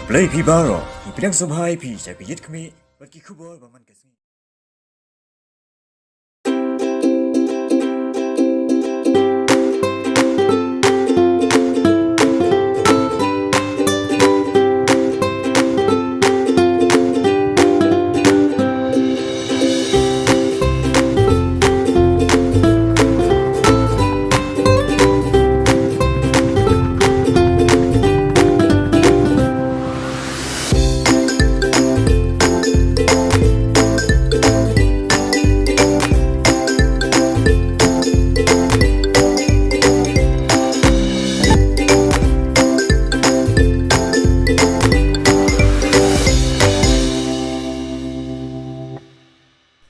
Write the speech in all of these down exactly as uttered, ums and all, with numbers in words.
Khublei phi baroh, ngi pdiang sngewbha ïa phi sha ka Ïit Khmih bad ki khubor ba man ka sngi.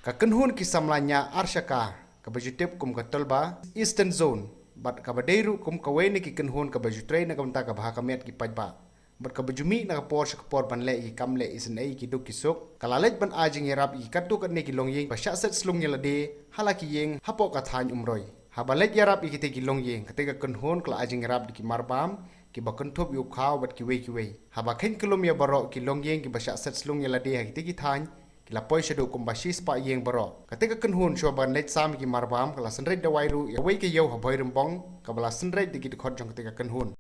Ka kynhun ki samla ñiah arshaka, kaba ju tip kum ka Tolba Eastern Zone, bad kaba dei ruh kum kawei na ki kynhun kaba ju trei na ka bynta ka bha ka miat ki paidbah, bad kaba ju mih na ka por sha ka por ban leh ïa ki kam leh isynei, ïa ki duk ki suk, ka la leit ban ai jingïarap ïa ki katto katne ki longïing ba shah set slung ïa lade ha la ki ïing hapoh ka thaiñ Umroi. Haba leit ïarap ïa kitei ki longïing, katei ka kynhun ka la ai jingïarap da ki marbam kiba kynthup ïa u khaw bad kiwei kiwei. Haba kheiñ kyllum ïa baroh ki longïing kiba shah set slung ïa lade ha kitei ki thaiñ, ki la poi shaduh kumba shispah ïing baroh. Katei ka kynhun shuwa ban leit sam ïa ki marbam, ka la synreit dawai ruh ïa kawei ka ïew ha Bhoirymbong, kaba la synreit da ki dkhot jong katei ka kynhun.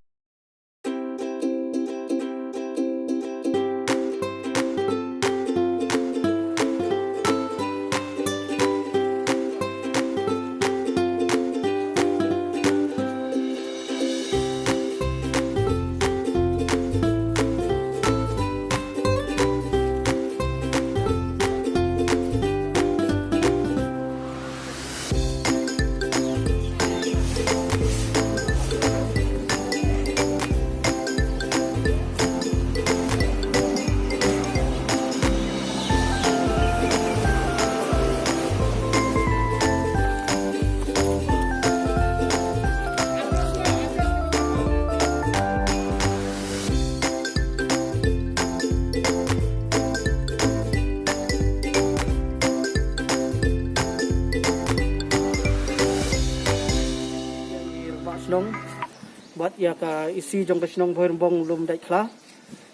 Bad ïa ka E C jong ka shnong Bhoirymbong Lumdaitkhla,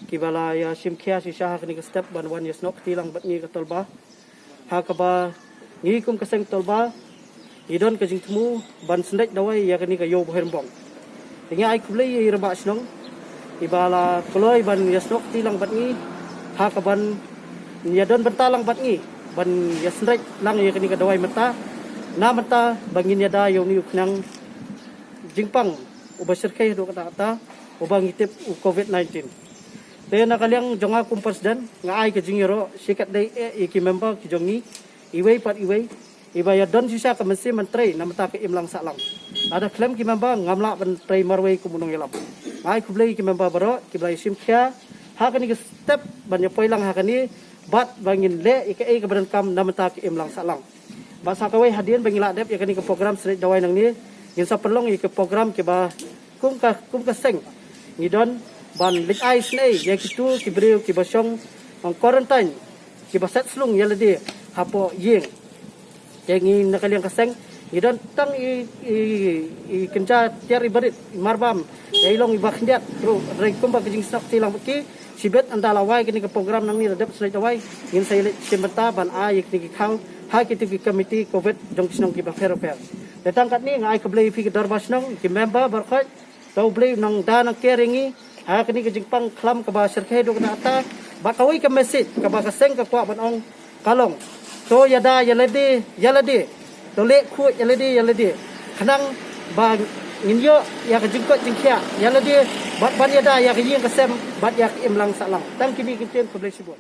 kiba la ïa shim khia shisha ha kane ka step ban wan ïa snoh kti lang bad ngi ka Tolba. Ha kaba ngi kum ka seng Tolba ngi don ka jingthmu ban synreit dawai ïa kane ka ïew Bhoirymbong. Te ngi ai khublei ïa i rangbah shnong iba la kloi ban ïa snoh kti lang bad ngi, ha kaban ïa don bynta lang bad ngi ban ïa synreit lang ïa kane ka dawai mynta, na mynta ba ngin ïada ïa une u khnang jingpang uba shyrkhei haduh katta katta, uba ngi tip u covid nineteen. Te na ka liang jong nga kum president, nga ai ka jingïaroh shikatdei eh ïa ki member ki jong ngi, iwei pat iwei, iba ïa don shisha ka mynsiem ban trei na bynta ka imlang sahlang. Lada khlem ki member ngam lah ban trei marwei kum u nongïalam. Nga ai khublei ïa ki member baroh kiba la ïa shim khia ha kane ka step ban ïa poi lang ha kane, bad ba ngin leh ïa kaei kaba donkam na bynta ka imlang sahlang. Bad sa kawei hadien ba ngi la dep ïa kane ka program synreit dawai nangne, ngin sa pynlong ïa ka program kiba kum ka, kum ka seng ngi don ban leit ai isynei ïa kito ki briew kiba shong home quarantine, kiba set slung ïa lade hapoh ïing. Te ngi na ka liang ka seng ngi don tang i, i, i kynja tiar i barit, i marbam, ïa i long iba khyndiat ruh, hynrei kumba ka jingsnoh kti lang bad ki, shibit ynda la wai kane ka program nangne, la dep synreit dawai, ngin sa ïaleit shim bynta ban ai ïa kine ki khaw ha kito ki komiti covid jong ki shnong kiba pher bapher. Te tang katne nga ai khublei ïa phi ki dorbar shnong, ki member baroh khoit, to U Blei un nang da nang care ïa ngi ha kane ka jingpang khlam kaba shyrkhei haduh katta katta. Bad kawei ka message kaba ka seng ka kwah ban ong ka long, to ïada ïa lade ïa lade, to leh khuid ïa lade ïa lade, khnang ba ngin ïoh ïa ka jingkoit jingkhiah ïa lade, bad ban ïada ïa ka ïing ka sem bad ïa ka imlang sahlang. Tang kine ki ktien, khublei shibun.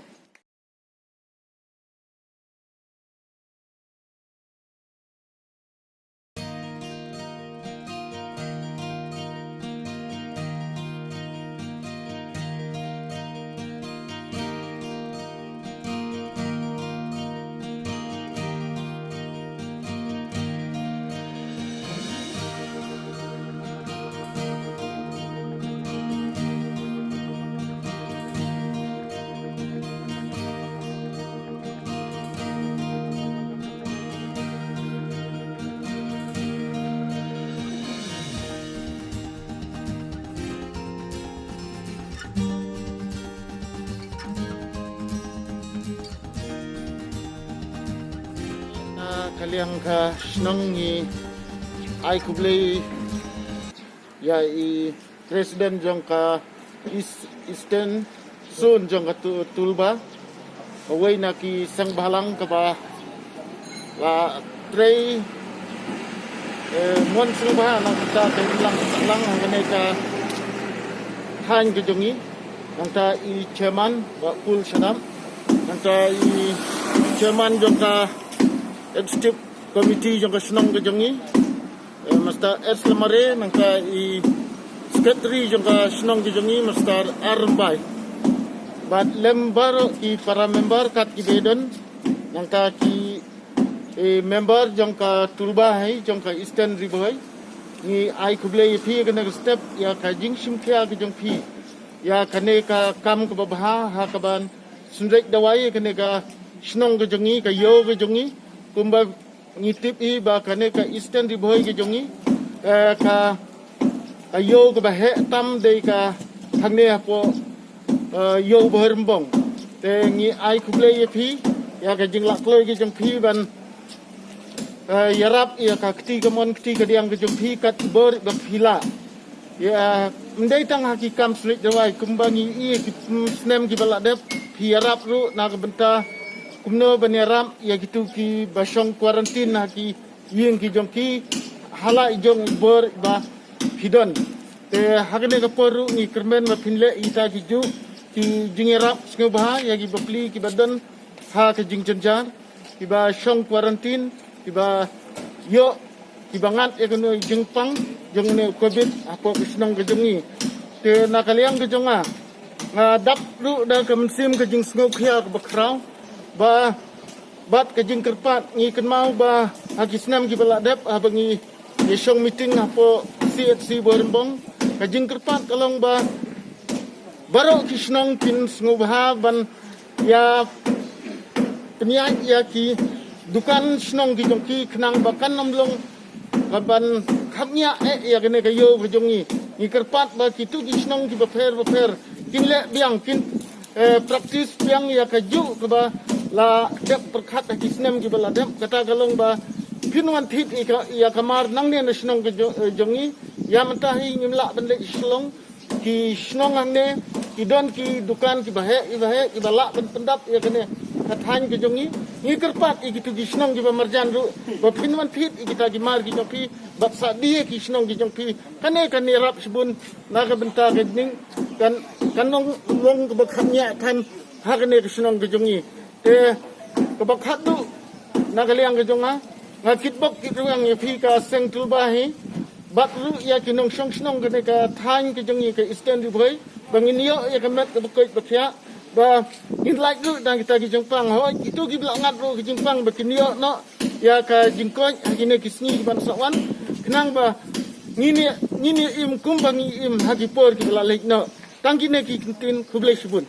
Ka liang ka shnong ngi ai khublei ïa i president jong ka East, Eastern Zone jong ka Tu-, Tulba. Kawei na ki seng bhalang kaba la trei, eh, mon sngewbha na kita ka lang lang ha kane ka thaiñ ka jong ngi. Nangta i chairman Bah Pul Shadap, nangta i chairman jong ka executive committee jong ka shnong ka jong ngi, eh, Master S Lamare, nangta i secretary jong ka shnong ka jong ngi, Master R Mbai. Bad lem baroh ki para member kat kiba don, nangta ki, eh, member jong ka Tulba hi, jong ka Eastern Ri Bhoi. Ngi ai khublei ïa phi kane ka step, ïa ka jingshim khia ka jong phi ïa kane ka kam kaba bha ha kaban sngewdawai ïa kane ka shnong ka jong ngi, ka ïew ka jong ngi. Kumba ngi tip hi ba kane ka Eastern Ri Bhoi ka jong ngi, eh, ka, ka ïew kaba heh tam dei ka hangne hapoh, eh, ïew Bhoirymbong. Te ngi ai khublei ïa phi ïa ka jinglah kloi ka jong phi ban, eh, ïarap ïa ka kti kamon kti kadiang ka jong phi katba bor ba phi lah. Ïa, ym dei tang ha ki kam sngewdawai, kumba ngi ïohi ki, mm, snem kiba la dep, phi ïarap ruh na ka bynta kumno ban ïarap ïa kito kiba shong quarantine ha ki ïing ki jong ki, ha la i jong i bor ba phi don. Te ha kane ka por ruh ngi kyrmen ba phin leh ïa kita kijuh ki jingïarap sngewbha ïa ki bapli kiba don ha ka jingjynjar, kiba shong quarantine, kiba ïoh, kiba ngat ïa kane ka jingpang jong une u covid hapoh ka shnong ka jong ngi. Te na ka liang ka jong nga, nga dap ruh da ka mynsiem ka jingsngewkhia kaba khraw, ba bad ka jingkyrpad, ngi kynmaw ba ha ki snem kiba la dep, haba ngi ïa shong meeting hapoh C H C Bhoirymbong, ka jingkyrpad ka long ba baroh ki shnong kin sngewbha ban ïa pynïaid ïa ki dukan shnong ki jong ki, khnang ba kan ym long kaban khapngiah eh ïa kane ka ïew ka jong ngi. Ngi kyrpad ba kito ki shnong kiba pher bapher kin leh biang, kin, eh, practice biang ïa kajuh kaba la dep pyrkhat ha ki snem kiba la dep. Kata ka long ba phin wan thied ïa ka, ïa ka mar nangne na shnong ka jo-, eh, jong ngi. Ïa mynta hi ngim lah ban leit sha Shillong. Ki shnong hangne ki don ki dukan kiba heh, kiba heh, kiba lah ban pyndap ïa kane ka thaiñ ka jong ngi. Ngi kyrpad ïa kito ki shnong kiba marjan ruh ba phin wan thied ïa kita ki mar ki jong phi, bad sa die ki shnong ki jong phi. Kane kan ïarap shibun na ka bynta ka jingim, kan, kan long, long kaba khapngiah than ha kane ka shnong ka jong ngi. Te kaba khatduh na ka liang ka jong nga, nga kitbok kitrwiang ïa phi ka seng Tulba hi, bad ruh ïa ki nongshong shnong kane ka thaiñ ka jong ngi ka Eastern Ri Bhoi, ba ngin ïoh ïa ka met kaba koit ba khiah, ba ngin lait ruh da kita ki jingpang. Hooid, kito kiba la ngat ruh ki jingpang ba kin ïoh noh ïa ka jingkoit ha kine ki sngi kiban sa wan, khnang ba ngin ïa, ngin ïa im kumba ngi im ha ki por kiba la leit noh. Tang kine ki kyntien, khublei shibun.